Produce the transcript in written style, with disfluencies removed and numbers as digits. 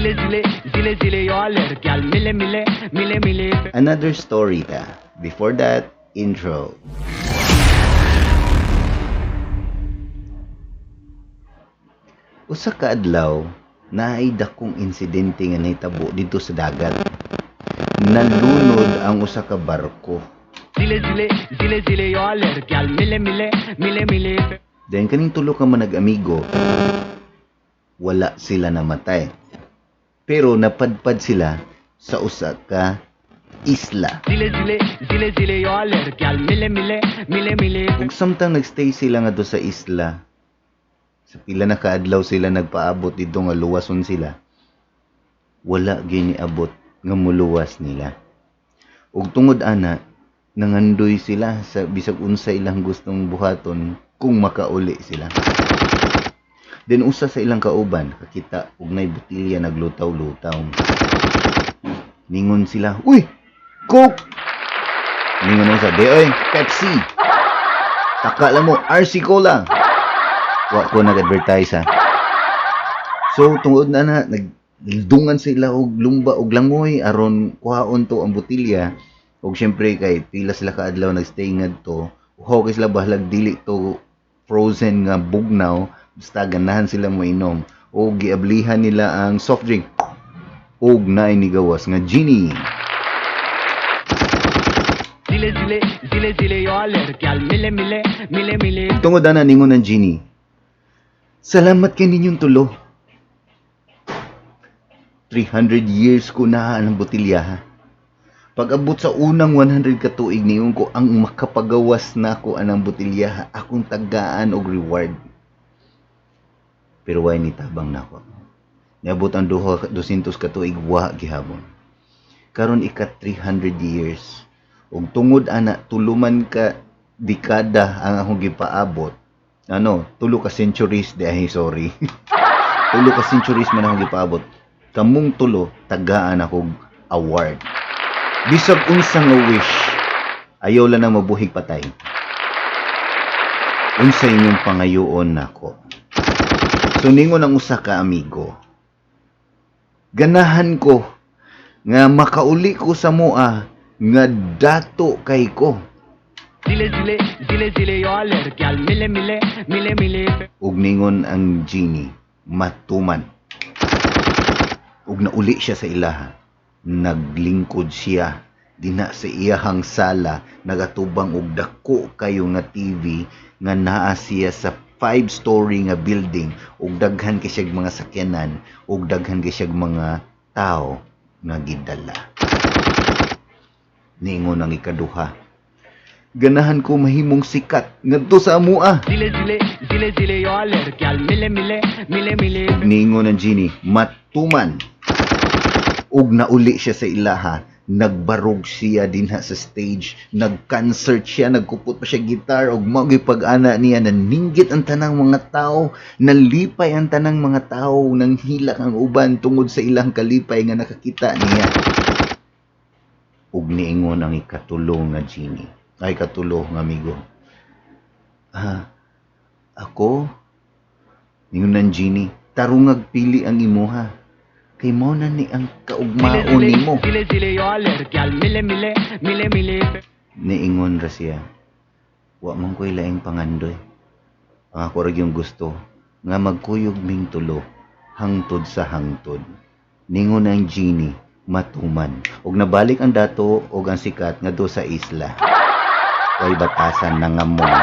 Zile zile zile zile yoller gyal mile mile mile mile. Another story ta. Before that, intro. Usa ka adlaw, naay dakong insidente nga nahitabo didto sa dagat. Nalunod ang usa ka barko. Zile zile zile zile yoller gyal mile mile mile mile. Then kaning tulo ka manag-amigo, wala sila namatay. Pero napadpad sila sa usa ka isla. Zile zile zile zile yoller gyal mile mile mile mile. Ug samtang nagstay sila ngadto sa isla, sa pila na kaadlaw sila nagpaabot didto nga luwason sila, wala gyud niabot nga moluwas nila. Ug tungod ana, nangandoy sila sa bisag unsa ilang gustong buhaton kung makauli sila. Then usa sa ilang kauban kakita og nay botelya naglutaw-lutaw. Ningon sila, "Uy, Coke!" Ningon ang usa, "Di oy, Pepsi." "Taka lang mo, RC Cola." Wa ko nag-advertise ha. So tungod na na nagdungan sila og lumba og langoy aron kuhaon to ang botelya. Og syempre kay pila sila kaadlaw nagstay ngadto, uhaw kay sila bahalag dili to frozen nga bugnaw, basta ganahan sila moinom. Og giablihan nila ang soft drink og naay nigawas nga genie. Zile zile zile zile yoller gyal mile mile mile mile. Tungod ana ningon ang genie, "Salamat kay ninyong tulo. 300 years ko na ang botelya ha. Pag-abot sa unang 100 ka tuig niyon ko ang makapagawas nako anang botelya ha, akong tagaan og reward. Pero way ni tabang nako. Niabot ang duha 200 ka tuig, wa gihapon. Karon ika 300 years. Ug tungod ana tulo man ka dekada ang akong gipaabot. Ano, tulo ka centuries di ay sorry. Tulo ka centuries man akong gipaabot. Kamong tulo tagaan akong award. Bisag unsa nga wish, ayaw lang nang mabuhig patay. Unsa inyong pangayoon nako?" So ningon ang usa ka amigo, "Ganahan ko nga makauli ko sa mua nga dato kay ko." Zile zile zile zile yoller gyal mile mile mile mile. Ug ningon ang genie, "Matuman." Ug nauli siya sa ilaha. Naglingkod siya dinha sa iyahang sala, nagatubang og dako kayo nga TV nga naa siya sa 5-story nga building ug daghan kay siyag mga sakyanan ug daghan kay siyag mga tao nga gidala. Ningon ang ikaduha, "Ganahan ko mahimong sikat ngadto sa amoa." Zile zile zile zile yoller gyal mile mile mile mile. Ningon ang genie, "Matuman." Ug nauli siya sa ilaha, nagbarog siya dinha sa stage, nag-concert siya, nagkupot pa siya gitar ug mao gyud pag-ana niya, naninggit ang tanang mga tao, nalipay ang tanang mga tao, nanghilak ang uban tungod sa ilang kalipay nga nakakita niya. Ug niingon ang ikatulo nga genie, ay katulo nga amigo. "Ah, ako?" Ningon ang genie, "Tarungag pili ang imuha. Kay mao na ni ang kaugmaon nimo." Zile zile yoller gyal mile mile mile mile. Niingon ra siya, "Wa man ko'y laing pangandoy. Ang ako ra gyung gusto nga magkuyog ming tulo hangtod sa hangtod." Ningon ang genie, "Matuman." Ug nabalik ang dato ug ang sikat ngadto sa isla. Way batasan na ngamong.